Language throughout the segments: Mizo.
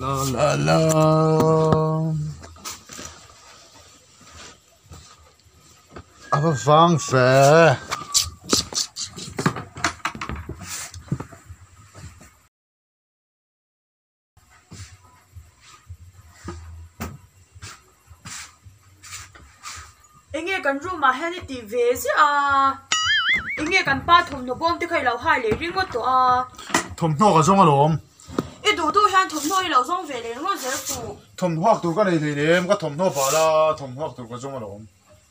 La la la A va vang ve. Enge kan room ah hian i tih ve ziah a, enge kan pa thawmhnaw bawm te kha i lo hai leh ringawt tawh a. Thawmhnaw ka zawng alawm. I duh duh hian thawmhnaw i lo zawng ve leh ringawt zel fuh. Thawmhnaw hak tur ka nei hlei nem, ka thawmhnaw bal a, thawmhnaw hak tur ka zawng alawm.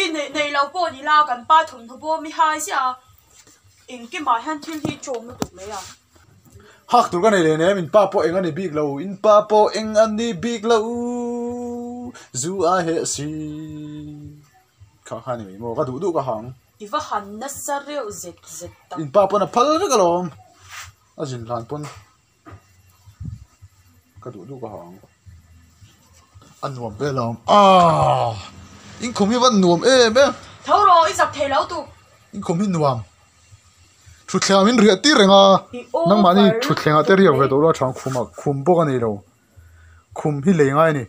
I neih nei lo pawh ni la, kan pa thawmhnaw bawm i hai ziah a, engkimah hian thil hi ṭawm lutuk mai a. Hak tur ka nei leh nem, in pa pawh eng a ni bik lo, in pa pawh eng a ni bik lo, zu a heh si. Kha kha ni mai maw, ka duh duh ka hang. I va han nasa reuh zet zet tak. In pa pawn a phal vek alawm, a zin hlan pawn. Ka duh duh ka ha ang. A nuam vel ang. Aaa! Inkhawm hi van nuam em em. Tho rawh, i zak thei lo tuk. Inkhawm hi nuam. Thutthlengah min riah tir reng a. Nangmahni thutthlengah te riak ve tawh lo a tha ang khumah khum bawk a nei lo. Khum hi lei ngai a ni.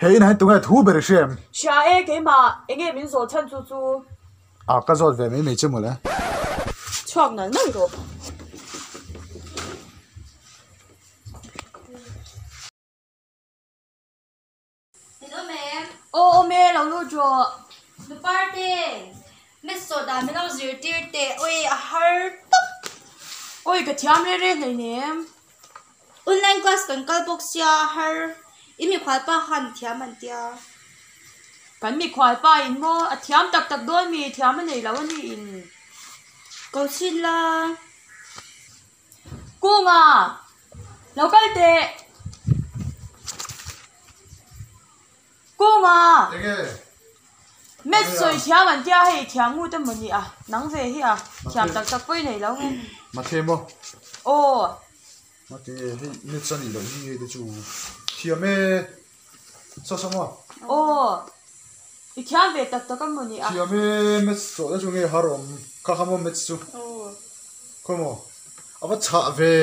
He inah hian tunge thu ber i hria em? Hria e, keimah enge min zawh chhan chu chu. A ka zawt ve mai mai che mawle. Chhuak nal nal rawh. Min awm em? Aw awm e, lo lut rawh. Nu Parte, Miss sawh dan min lo zirtir teh, ui a har tawp. Ui ka thiam re re hleinem. Online class kan kal bawk sia a har, i mikhual pa khan thiam an tia. Kan mikhual pa in maw a thiam tak tak dawn mi, thiam a nei lo a ni in. Ko chhin la. Kunga, lo kal teh. Kunga! Enge? Maths sawi thiam an tia hei thiam ngut emaw ni a, nang ve hi a, thiam tak tak pawh i nei lo nge. Mathe maw? Aw. Mate hei maths a nih loh hi hei te chu thiam e, saw saw maw? Aw, i thiam ve tak tak emaw ni a. Thiam e, maths chawh te chu nge har awm, kha kha maw maths chu. Aw. Khawi maw? A va chhah ve.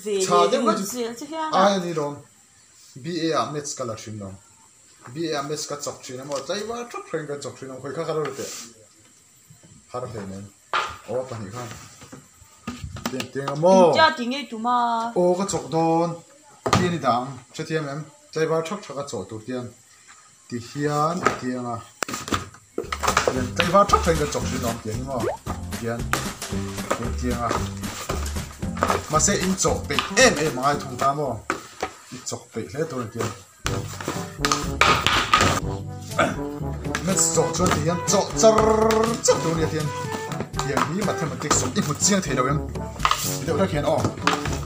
Ve leh ringawt zel che hian a. Ai a ni lawm. BA ah maths ka la thin lo. BA ah maths ka chawk thin a maw tlaiva thap thleng ka chawk thin a khawi kha ka lo ri teh. Har hle mai. Aw pahnih khan. Tiang tiang a maw. Intia ti ngei tum a. Aw ka chawk dawn. Ti ani dang. Hrethiam em? Tlaiva thap thak a chawh tur tiang. Ti hian tiang a. Tiang tlaiva thap thleng ka chawk thin awm tiang hi maw. Tiang tiang tiang a. Mahse in chawh peih em em angai thung ta maw. I chawk peih hle tur a ni tiang. Maths chawh chuan ti hian chawh char char tur a ni a tiang. Tiang hi mathematics i hmu chiang thei lo em. Ti deuh hlek hian aw.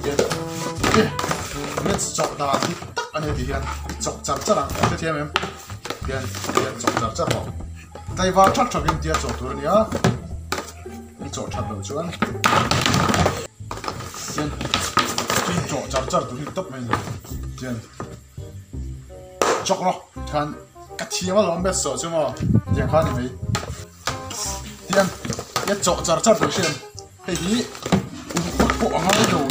Tiang maths chawh dan hi tak a ni ti hian i chawk char char ang hrethiam em tian tian chawk char char rawh tlaivar thak thak in tia chawh tur a nia i chawh that loh chuan tian tin chawh char char tur hi tawp mai a ni tian chawk rawh khan ka thiam alawm bet sawh chu maw tiang kha a ni mai tian tia chawh char char tur hriat hei hi uk pawh a ngai lo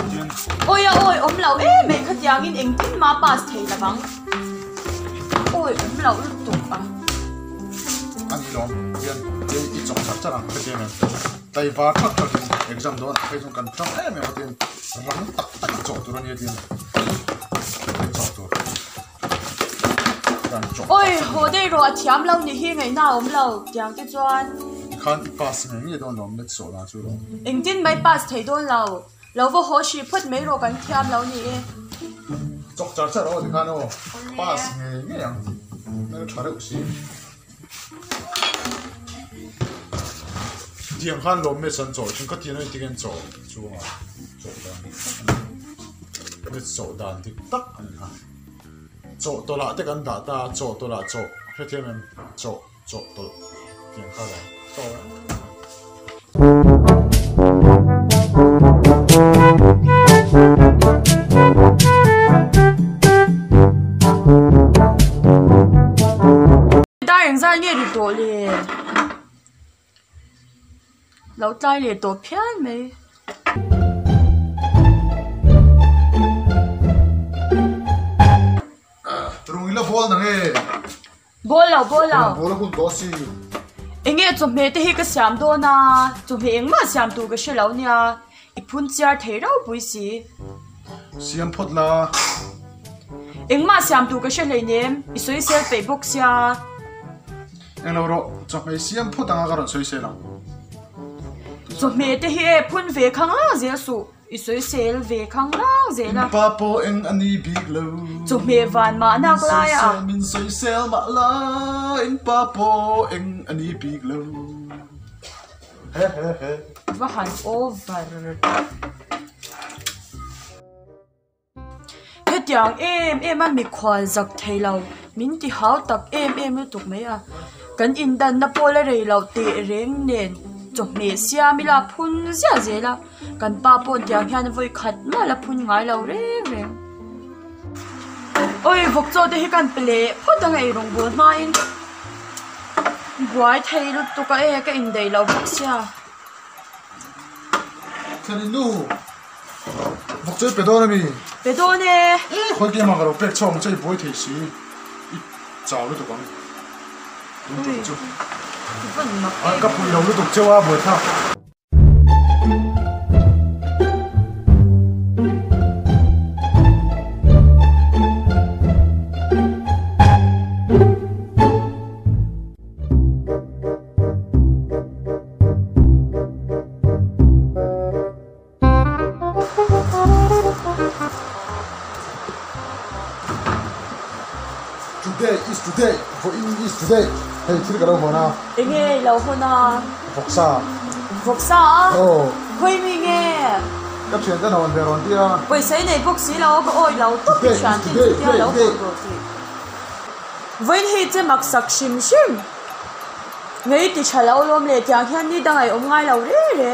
tian Awi a awi awm lo em em khatiangin engtin mah pass thei lo vang awi awm lo lutuk a. A ni lawm tian tian i chawk char char ang hetiang em tlaivar thak thak in exam dawn ah phei chuan kan tang em em a tian rang tak tak a chawh tur a nia tian chawh tur. Oi haw daih rawh a thiam lo ni hi ngaihna a awm lo tiang te chuan. Tikhan i pass ngei ngei dawn lo met sawh dan chu rawh. Engtin mai pass thei dawn lo. Lo va haw hrih phawt mai rawh kan thiam lo ni e. Chawk char char aw tikhan aw pass ngei ngei ang hmel tha reuh si. Tiang khan lawm met an chawh thin ka tiang a tiang chawh chungah chawh dan met sawh dan dik tak a ni kha. Chawh tawlh ah te kan dah ta a, chawh tawlh ah chawh hrethiam em chawh chawh tawlh tiang kha lo chawh e. Dar engzat nge ri tawh le? Lo tlai leh tawh phian mai. bawl na nge? Bawl lo, bawl lo. Bawl a hun tawh si. Enge chawhmeh te hi ka siam dawn a, chawhmeh engmah siam tur ka hre lo nia, i phun chiar thei ropui si. Siam phawt la. Engmah siam tur ka hre hleinem, i sawisel peih bawk sia. Englo rawh, chawhmeh siam phawt anga ka rawn sawisel ang. Chawhmeh te hi e phun ve khang lang zel suh. I sawisel ve khang lang zel a. In pa pawh eng a ni bik lo. Chawhmeh van mah nak lai a. Min sawisel mah la, in pa pawh eng a ni bik lo. He he he. Va han over. Hetiang em em a mikhual zak thei lo min ti hau tak em em lutuk mai a kan indanna pawh la rei loh teh reng nen chawhmeh siam ila phun ziah zel a kan pa pawh tiang hian vawi khat mah la phun ngai lo reng reng awi vawk chaw te hi kan pe leh phawt ang ei rawng bawl hmain buai thei lutuk a e ka indaih loh bawk sia. Vawk chu i pe dawn a mi? Pe dawn e. Khawi ke mah ka lo pek chhuak ang che i buai thei si. I chau lutuk ang. Tun tum chu. Ka pui lo lutuk cheu a buai thlak. Today is today, vawiin is today hei thil ka lo hawn a. Enge i lo hawn a? Vawksa. Vawksa a? Aw. Khawi mi nge? Ka thian ten hawn ve rawn ti a. Pawisa i nei bawk si lo a, ka awi lo tawp i thian ten chutia lo hawn rawh tih. Vawiin hei che mak sak hrim hrim. Ngei ti tha lo lawm leh tiang hian ni dang a i awm ngai lo re re.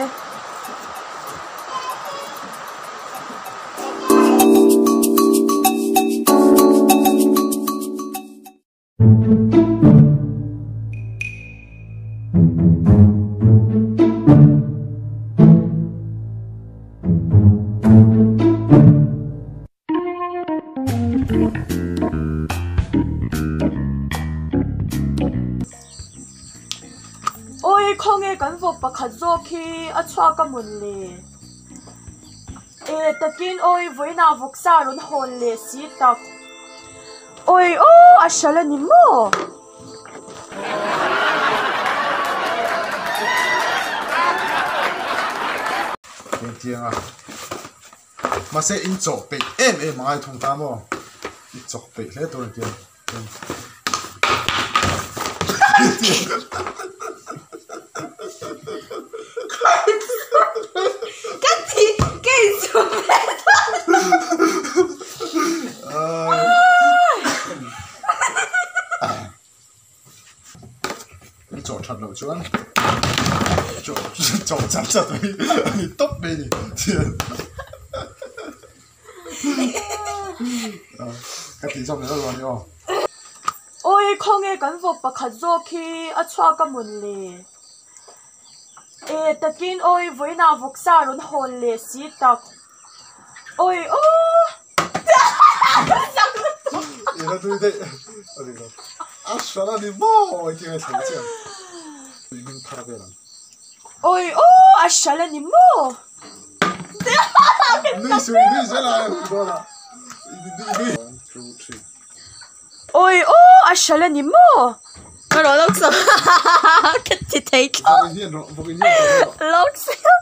Awi khawnge kan vawk pakhat zawk hi a chhuak a mawn le e takin awi vawiinah vawksa rawn hawn leh si tak awi aw a hral a ni maw. Mahse in chawh peih em em a ngai thung ta maw? I chawk peih hle tur a tia. Ka ti kei chu ve I chawh that loh chuan chawh chawh chat chat mai a ni tawp mai a ni ka tih zawk leh rawh ni aw. Awi khawnge kan vawk pakhat zawk hi a chhuak a mawn le e takin awi vawiinah vawksa rawn hawn leh si tak awi aw. Awi aw a hral a ni maw? Awi aw a hral a ni maw? Ka rawh lawk sawm ka ti thei thlawt. Lawk sawm.